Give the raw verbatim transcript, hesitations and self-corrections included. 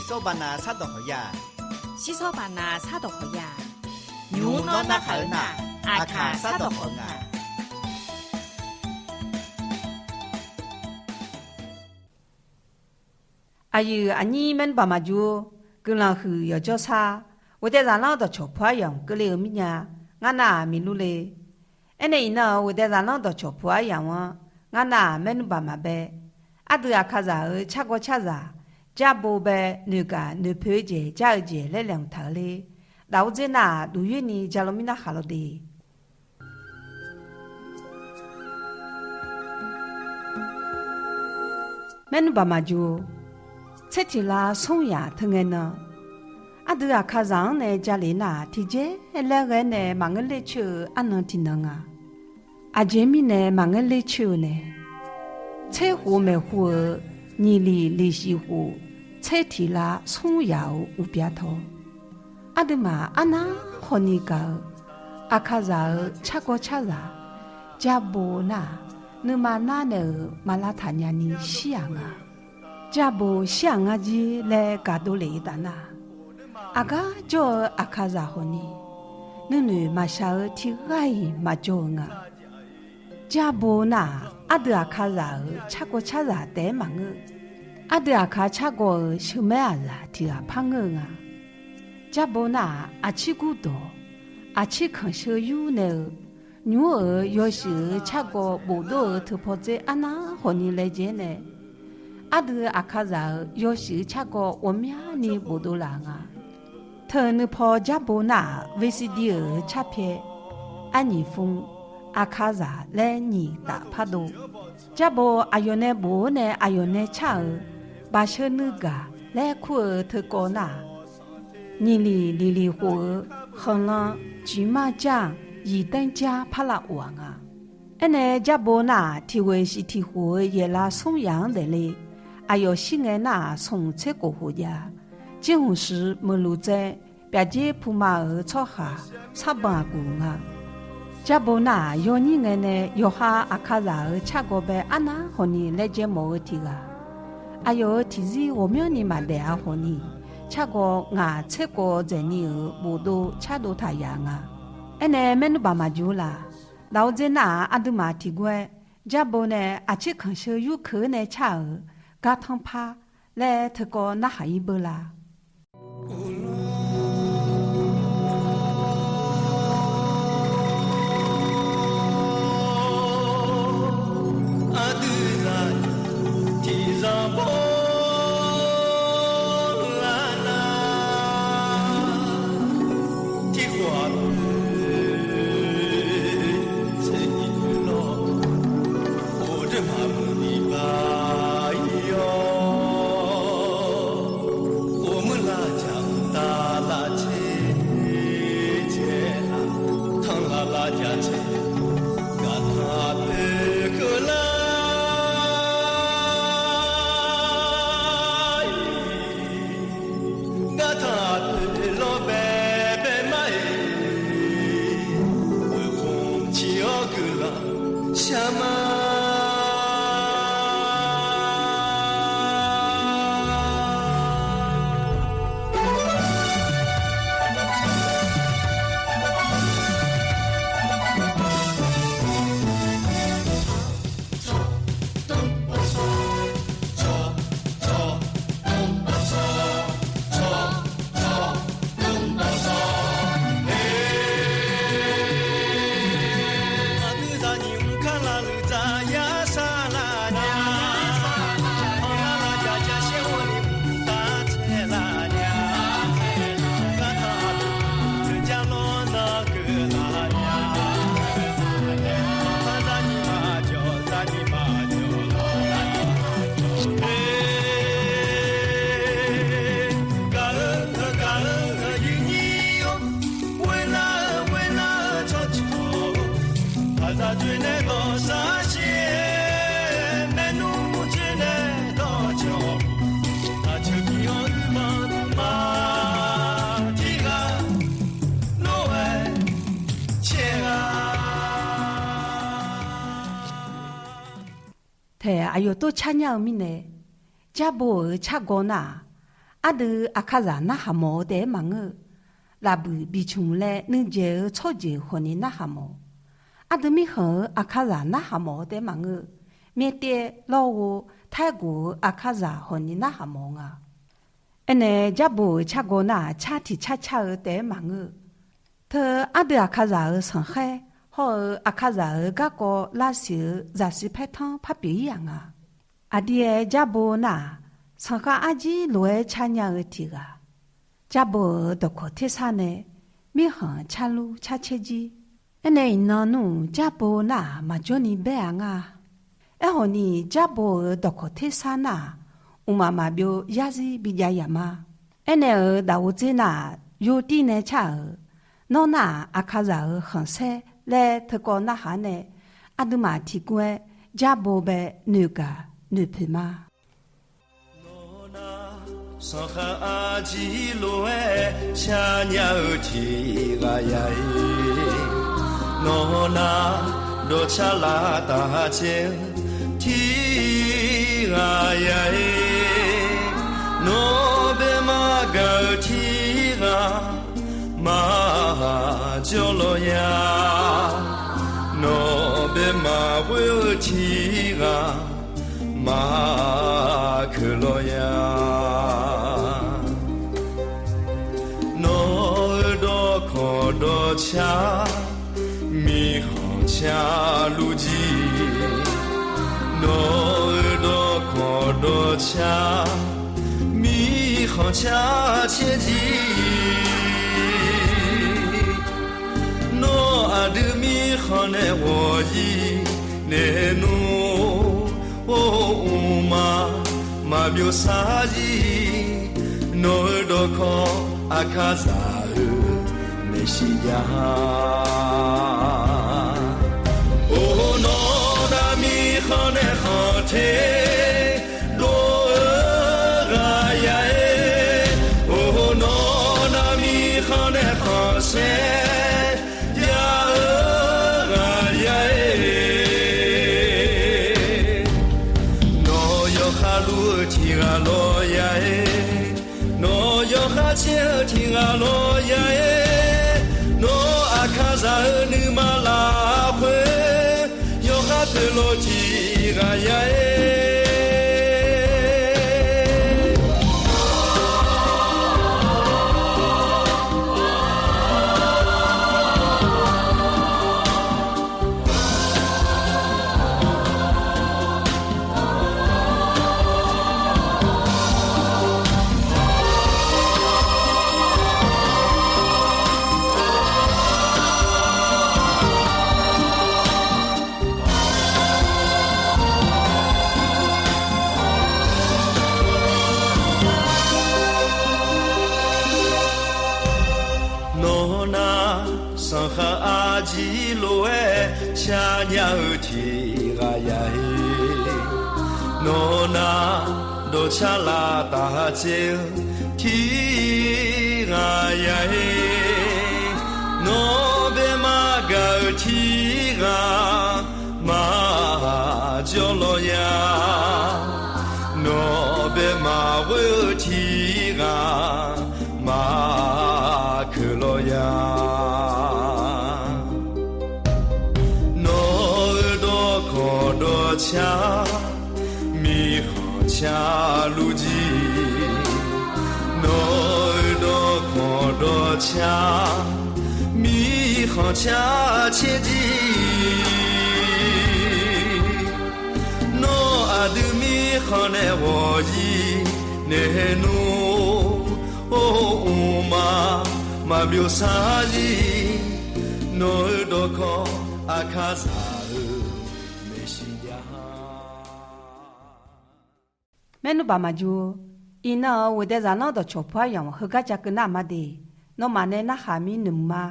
Tsawrhaq baqnav sardawq hawq ya. Shirsawr baqnav sardawq hawq ya. Nymq-mr nawr narhaq-eu nar, aqkaq sardawq hawq nga. Aqyuif aqnyir maernmr baq maqjur-or, guiqlanq huiq yawqjawr sar, ghofdaef zaqlanr dawqcawq pu aryamq keuvle-eu mirnya, ngar nav-aq miqlur le. Aernaeq iqnan-euq ghofdaef zaqlanr dawqcawq pu aryamq-anr, ngar nav-aq maernmr baq maqbae. Ardui Aqkaqzaq-euq cargawv carzaq, Jarbo bae noeqgaq noeqpoeq-eu jeq jar-eu jeq laer laeqhmq taq-eu ler. Daqor dzer nar-aq, duqyoer ni ja law mirnar khaq law de. Maernmr baq maqjur-or, tser tiq lav smr yaq teu ngae nan, ardui Aqkaqzaq-anr nae jalef nar-aq, tiqjeq laer ghae nae maqngeur ler coer-eu arnan tiqnan nga. Aqjeq mirnae maqngeur ler coer-eu nae, tser khof maeqhu-eu nyiq liq liq shif khof, tser tiq lav smr yaq-euq uqbya tawr, aqduimaf arnav hawni gaq-eu Aqkaqzaq-euq cargawv carzaq Jarbo nar-aq, nuima nar nae-euq maq lavtaq nya ni shir-aq nga. Jarbo shir-aq ngar jir laer gaq dovlef-eu taf nar, aqgar jawr-eu Aqkaqzaq hawni, nuinoeq maqshaq-eu tiq ghaq-iq maqjawr-eu nga. Jarbo nar-aq, ardui Aqkaqzaq-euq cargawv carzaq taef-aer maqngeur. Ardui Aqkaq cargawv-euq sheuqmaer aqzaq tiq ghaq par ngeur-eu nga. Jarbo nar-aq, aqcir gurdawq, aqcir kanqsheu yur nae-eu, nymq-mr-euq yawshuif-euq cargawv bofdov-eu teupaw dzer arnav hawni laejae nae, ardui Aqkaqzaq-euq yawshuif-eu cargawv ghawqmyani bofdov laf-eu nga. Teu nuipaw Jarbo nar-aq, VCD-euq carpyae, arnyiq fmr, Aqkaqzaq laer nyiq taf pardov. Jarbo aqyawf nae bof-awr nae aqyawf nae car-euq Baqsheu nuigaq laer kur-eu teukawv nar-aq, nyiq liq liq liq khof-eu khanqlan ciqmar jar-aq, yiqdanr jar par lav of-aq nga. Aernae Jarbo nar-aq, tiq ghoeq shiq tiq khof-eu yaeqlav smr yaq-anr daefle. Aqyawf shir ngae nar-aq, smq tser khof khof jav-a. Jirhmq shuif meuqluf tsaev, pyaqjer puma-euq tsawrhaq sarbanq aqguq nga. Jarbo nar-aq, yawnyir ngae nae yawqha Aqkaqzaq-euq cargawv bae arnav hawni laejae mawf-eu tiq ghaq. Aqyawf-euq tiqzir ghawqmyanrni maqdaef-a hawni, cargawv ngaq tser khof dzaeqni-euq bofdov cardov taq yaf nga. Aernae maernmr baq maqjur laf. Daqor dzer nar-aq, aqduimaf tiqguv-aer Jarbo nae aqcir kanqsheu yurkeuv-eu nae car-euq gartanr par laer teukawv narhaq-ir beu la. Aqdui zaq tiqzaq bawlar nar, tiqkhof-aq, tser nyiq khof lawr, khof dzer maqmuiq ni ba-ir-awr, khof muiq lar jaq-eu taf lar tser, tser lar tanq lar lar jaq tser, gaqtaq poeq keuv lar-ir. Gaqtaq poeq lawr bae bae ma-iq, khoeq khmq ciq-awr guiqlanq shar ma. Taef aqyawf tov car nyar-eu mirnae, Jarbo-euq cargawv nar-aq, Aqdui Aqkaqzaq narhaq mawf-eu taef-aer maqngeur-eu, lafbuiq bicmq laer nuidzaeq-eu tsawrjeuq hawqni narhaq mawf. Aqdui mirkhanq-euq Aqkaqzaq narhaq mawf-eu taef-aer maqngeur-eu, myaevtaev lawrghov taerghof-eu Aqkaqzaq hawqni narhaq mawf-eu nga. Aernae Jarbo-euq cargawv nar-aq, car tiq car car-eu taef-aer maqngeur-eu, teu aqdui Aqkaqzaq-euq sanqkhaer hawr-eu Aqkaqzaq-euq garkawv lavsiq-eu zaqsiq paertanr par pyeuf-ir-aq nga. Aqdui-aer Jarbo nar-aq, sanqkhaer arjir lof-aer car nya-eu tiq ghaq, Jarbo-euq dawqkawq tersar nae mirkhanq carlur carcaer jir. Aernae iqnan nmr Jarbo nar-aq, maqjawr ni baer-a nga. Aerkhawf ni, Jarbo-euq dawqkawq tersar nar-aq, mqmaq maqbyov yarzir bijav yaq ma. Aernae-euq daqghof dzer nar-aq, yawtir nae car-euq, nawr nar-aq, Aqkaqzaq-euq khanqsaer laer teukawv narhaq-anr nae, aqduimaf tiqguv-aer Jarbo bae noeqgaq noeqpoeq ma. Nawr nar, sanqkhaer arjir lof-aer carnya-eu tiq ghaq ya-ir. Nawr nar, dawqcar lavtaf caev-eu tiq ghaq ya-ir. Nawr bae maqgaq-eu tiq ghaq maqjawr lawq ya. Nawr bae maqghoer-eu tiq ghaq maqkeuq lawq ya. Nawr-euq dawqkawq dawqcar mirkhanq carlur jir. Nawr-euq dawqkawq dawqcar mirkhanq carcaer jir. Nawr aqdui mirkhanq nae ghawq-ir nae nmr, or mqmaq maqbyov sar jir. Nawr-euq dawqkawq Aqkaqzaq-euq maeqshi jav-a. Or nawr nar mirkhanq nae khanqte dov-eu ghaq ya-ir. Or nawr nar mirkhanq nae khanqsaer jav-eu ghaq ya-ir. Nawr yawkhav luf-eu tiq ghaq lawq ya-ir. Nawr yawkhav caer-eu tiq ghaq lawq ya-ir. Nawr Aqkaqzaq-euq nuima lafkhoer yawkhav poeq lawq tiq ghaq ya-ir. Nawr nar, sanqkhaer arjir lof-aer carnya-eu tiq ghaq ya-ir. Nawr nar, dawqcar lavtaf caev-eu tiq ghaq ya-ir. Nawr bae maqgaq-eu tiq ghaq maqjawr lawq ya. Nawr bae maqghoer-eu tiq ghaq maqkeuq lawq ya. Nawr-euq dawqkawq dawqcar mirkhanq carluf jir. Nawr-euq dawqkawq dawqcar mirkhanq carcaer jir. Nawr aqdui mirkhanq nae ghawq-ir nae nmr, or mqmaq maqbyov sar jir. Nawr-euq dawqkawq Aqkaqzaq-euq maeqshi jav-a. Maernmr baq maqjur. Iqnan-euq ghofdae zaqlanr dawqcawq pu aryamq heugar ja keuv nar ma de. Nawmaf nae narhaq mir noeqma.